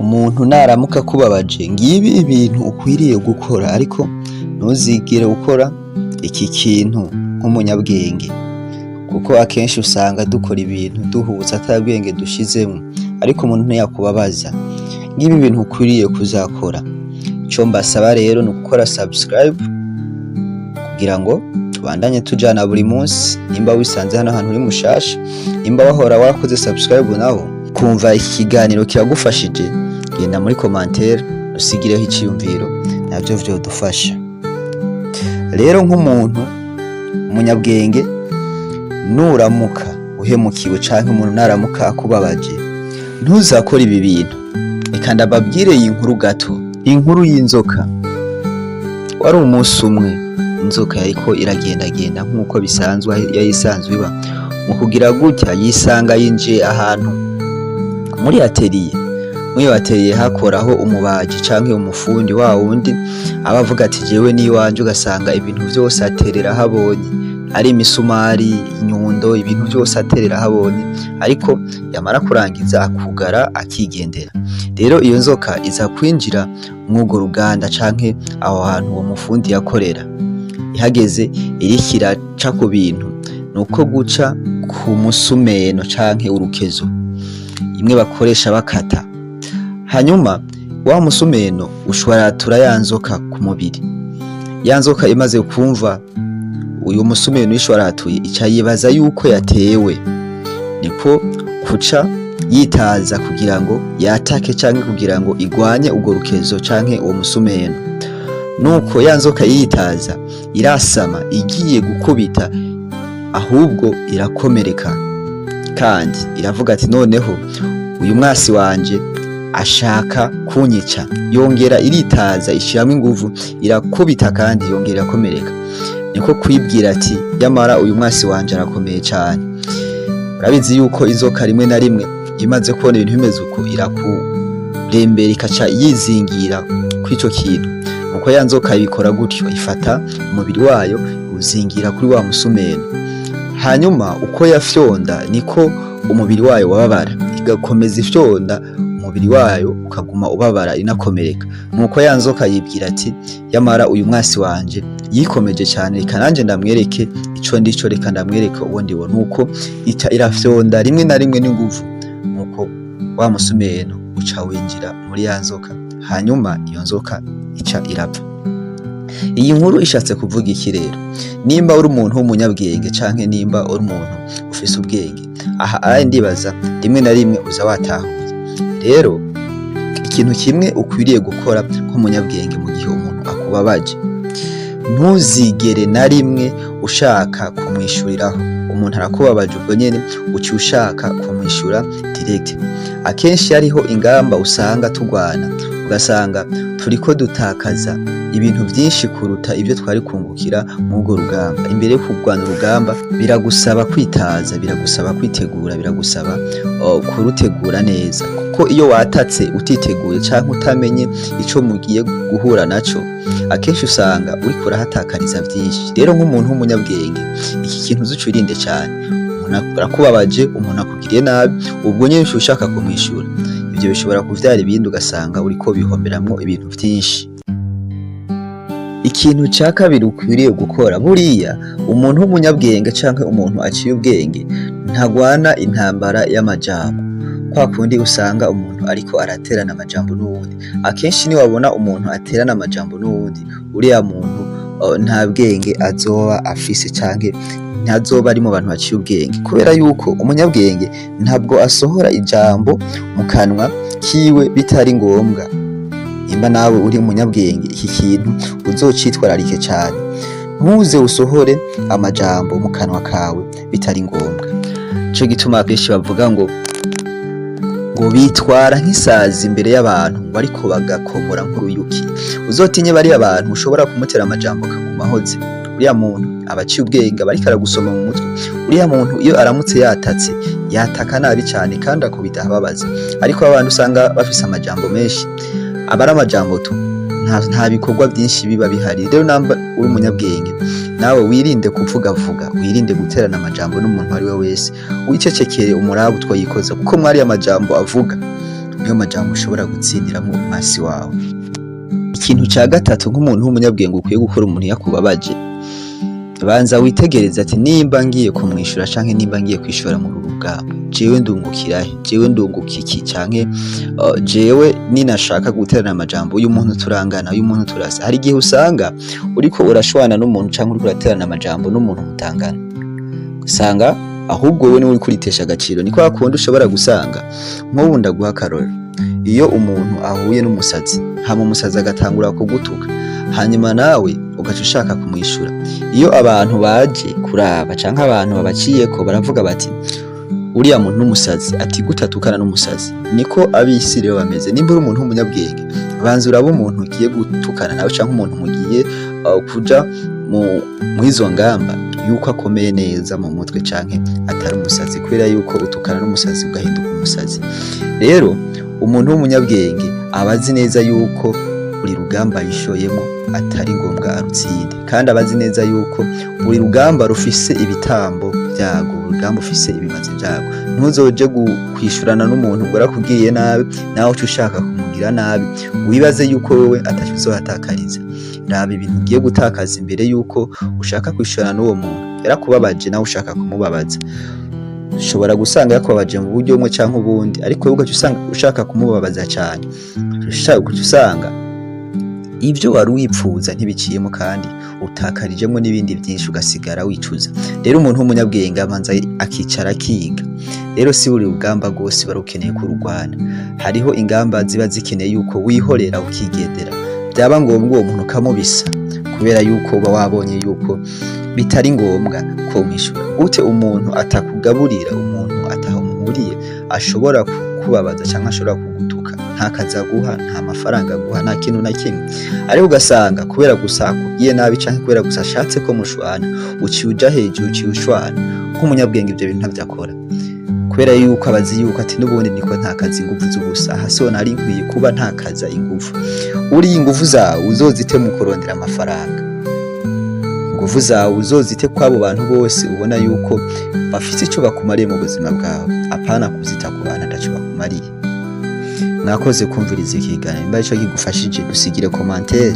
Umuntu naramuka akubabaje, ngibi ibintu ukwiriye gukora, ariko ntuzigere ukora iki kintu nk'umunyabwenge, kuko akenshi usanga dukora ibintu duhubutse ata bwenge dushizemwo, ariko umuntu ntiyakubabaza. Ngibi ibintu ukwiriye kuzakora. Ico mbasaba rero ni ugukora subscribe kugira ngo tubandanye tujana buri munsi. Nimba wisanze hano hantu uri mushasha, nimba wahora warakoze subscribe naho kumva iki kiganiro kiragufashije, genda muri commentaire usigireho iciyumviro, navyo vyodufasha. Rero nk'umuntu umunyabwenge, nuramuka uhemukiwe canke umuntu naramuka akubabaje, ntuzakore ibi bintu. Reka ndababwire iyi nkuru gato, inkuru y'inzoka. Wari umunsi umwe inzoka yariko iragendagenda nk'uko bisanzwe yari isanzwe iba. Mu kugira gutya yisanga yinjiye ahantu muri atelier. Muri iyo atelier hakoraho umubaji canke umufundi, wa wundi aba avuga ati: "Jewe n'iwanje", ugasanga ibintu vyose aterera aho abonye, ari imisumari, inyundo, ibintu vyose aterera aho abonye, ariko yamara kurangiza akugara akigendera. Rero iyo nzoka iza kwinjira mw'urwo ruganda canke aho hantu uwo mufundi yakorera. Ihageze iriko iraca ku bintu, nuko guca ku musumeno canke urukezo, imwe bakoresha bakata. Hanyuma wa musumeno ushwaratura ya nzoka ku mubiri. Ya nzoka imaze kumva uyu musumeno uyishwaratuye, ica yibaza yuko yatewe, niko kuca yitaza kugira ngo yatake canke kugira ngo igwanye urwo rukezo canke uwo musumeno. Nuko ya nzoka yitaza, irasama, igiye gukubita, ahubwo irakomereka. Kandi iravuga ati: "Noneho uyu mwasi wanje ashaka kunyica." Yongera iritaza, ishiramwo inguvu, irakubita, kandi yongera irakomereka. Niko kwibwira ati: "Yamara uyu mwasi wanje arakomeye cane." Urabizi yuko inzoka rimwe na rimwe imaze kubona ibintu bimeze uko, irakurembera, ikaca yizingira kw'ico kintu. Nuko ya nzoka ibikora gutyo, ifata umubiri wayo uzingira kuri wa musumeno. Hanyuma uko yafyonda niko umubiri wayo wababara, igakomeza ifyonda, umubiri wayo ukaguma ubabara, inakomereka. Nuko ya nzoka yibwira ati: "Yamara uyu mwasi wanje yikomeje cyane, reka nanje ndamwereke ico ndico, reka ndamwereke uwo ndiwo." Nuko ica irafyonda rimwe na rimwe n'inguvu, nuko wa musumeno uca winjira muri ya nzoka, hanyuma iyo nzoka ica irapfa. Iyi nkuru ishatse kuvuga iki rero? Nimba uri umuntu w'umunyabwenge canke nimba uri umuntu ufise ubwenge, aha araye ndibaza rimwe na rimwe uza watahuye. Rero ikintu kimwe ukwiriye gukora nk'umunyabwenge mu gihe umuntu akubabaje, ntuzigere na rimwe ushaka kumwishuriraho. Umuntu arakubabaje, ubwo nyene uca ushaka kumwishura direct. Akenshi hariho ingamba usanga tugwana, ugasanga turiko dutakaza ibintu vyinshi kuruta ibyo twari kungukira mw'urwo rugamba. Imbere yo kurwana urugamba biragusaba kwitaza, biragusaba kwitegura, biragusaba kurutegura neza, kuko iyo watatse utiteguye canke utamenye ico mugiye guhura naco, akenshi usanga uriko urahatakariza vyinshi. Rero nk'umuntu w'umunyabwenge, iki kintu uze ucirinde cane. Umuntu arakubabaje, umuntu akugiriye nabi, ubwo nyene uca ushaka kumwishura. Ivyo bishobora kuvyara ibindi, ugasanga uriko bihomberamwo ibintu vyinshi. Ikintu ca kabiri ukwiriye gukora, buriya umuntu w'umunyabwenge canke umuntu aciye ubwenge ntagwana intambara y'amajambo, kwa kundi usanga umuntu ariko araterana amajambo n'uwundi. Akenshi niwabona umuntu aterana amajambo n'uwundi, uriya muntu nta bwenge azoba afise canke ntazoba ari mu bantu baciye ubwenge, kubera yuko umunyabwenge ntabwo asohora ijambo mu kanwa kiwe bitari ngombwa. Nimba nawe uri umunyabwenge, iki kintu uzocitwararike cane, ntuze usohore amajambo mu kanwa kawe bitari ngombwa. Nico gituma akenshi bavuga ngo bitwara nk'isazi imbere y'abantu, ngo ariko bagakomora nk'uruyuki. Uzotinye bariya bantu ushobora kumutera amajambo akaguma ahoze. Uriya muntu aba aciye ubwenge, aba ariko aragusoma mu mutwe. Uriya muntu iyo aramutse yatatse, yataka nabi cane kandi akubita ahababaza. Ariko abantu usanga bafise amajambo menshi, aba ari amajambo tu, nta bikorwa byinshi biba bihari. Rero namba uri umunyabwenge nawe, wirinde kuvugavuga, wirinde guterana amajambo n'umuntu uwo ari we wese, wicecekere, umurabe utwo yikoza, kuko mwariya amajambo avuga Niyo majambo ushobora gutsindiramo umwasi wawe. Ikintu ca gatatu nk'umuntu w'umunyabwenge ukwiye gukora umuntu yakubabaje, banza witegereze ati: "Nimba ngiye kumwishura canke nimba ngiye kwishora muri uru rugamba, jewe ndungukirahe? Jewe ndunguka iki? Canke jewe ninashaka guterana amajambo, uyu muntu turangana, uyu muntu turasa?" Hari igihe usanga uriko urashwana n'umuntu canke uriko uraterana amajambo n'umuntu mutangana, usanga ahubwo wowe niwe uriko uritesha agaciro. Ni kwa kundi ushobora gusanga nk'ubu, ndaguha akarorero: iyo umuntu ahuye n'umusazi, hama umusazi agatangura kugutuka, hanyuma nawe ugaca ushaka kumwishura, iyo abantu baje kuraba canke abantu babaciyeko baravuga bati: "Uriya muntu n'umusazi, ati gute atukana n'umusazi?" Niko ab'isi rero bameze. Nimba uri umuntu w'umunyabwenge, banza urabe umuntu ugiye gutukana nawe canke umuntu mugiye kuja mw'izo ngamba, yuko akomeye neza mu mutwe canke atari umusazi, kubera yuko utukana n'umusazi ugahinduka umusazi. Rero umuntu w'umunyabwenge aba azi neza yuko buri rugamba yishoyemo atari ngombwa arutsinde, kandi aba azi neza yuko buri rugamba rufise ibitambo vyago, buri rugamba ufise ibimazi vyago. Ntuzoje kwishurana n'umuntu ngo arakubwiye nabi, nawe uca ushaka kumugira nabi, wibaze yuko wewe ataco uzohatakariza. Raba ibintu ugiye gutakaza imbere yuko ushaka kwishurana n'uwo muntu yarakubabaje, nawe ushaka kumubabaza. Ushobora gusanga yakubabaje mu buryo bumwe canke ubundi, ariko wowe ugaca usanga ushaka kumubabaza cane, ugaca usanga ivyo wari wipfuza ntibiciyemo, kandi utakarijemwo n'ibindi vyinshi, ugasigara wicuza. Rero umuntu w'umunyabwenge abanza akicara akiga. Rero si buri rugamba rwose uba rukeneye kururwana. Hariho ingamba ziba zikeneye yuko wihorera, ukigendera, vyaba ngombwa uwo muntu ukamubisa, kubera yuko uba wabonye yuko bitari ngombwa ko umwishura. Gute umuntu atakugaburira, umuntu ataho muhuriye, ashobora kukubabaza canke ashobora kugutuka, nta kazi aguha, nta mafaranga aguha, nta kintu na kimwe, ariko ugasanga kubera gusa akubwiye nabi canke kubera gusa ashatse ko mushwana, uciye uja hejuru, uciye ushwana? Nk'umunyabwenge ivyo bintu ntavyo akora, kubera yuko abazi yuko ati: "N'ubundi niko ntakaza inguvu z'ubusa, aha so nari nkwiye kuba ntakaza inguvu." Uriya inguvu zawe uzozite mu kurondera amafaranga, inguvu zawe uzozite kw'abo bantu bose ubona yuko bafise ico bakumariye mu buzima bwawe, apana kuzita ku bantu ataco bakumariye. Mwakoze kumviriza ikiganiro. Nimba ico kigufashije, dusigire commentaire.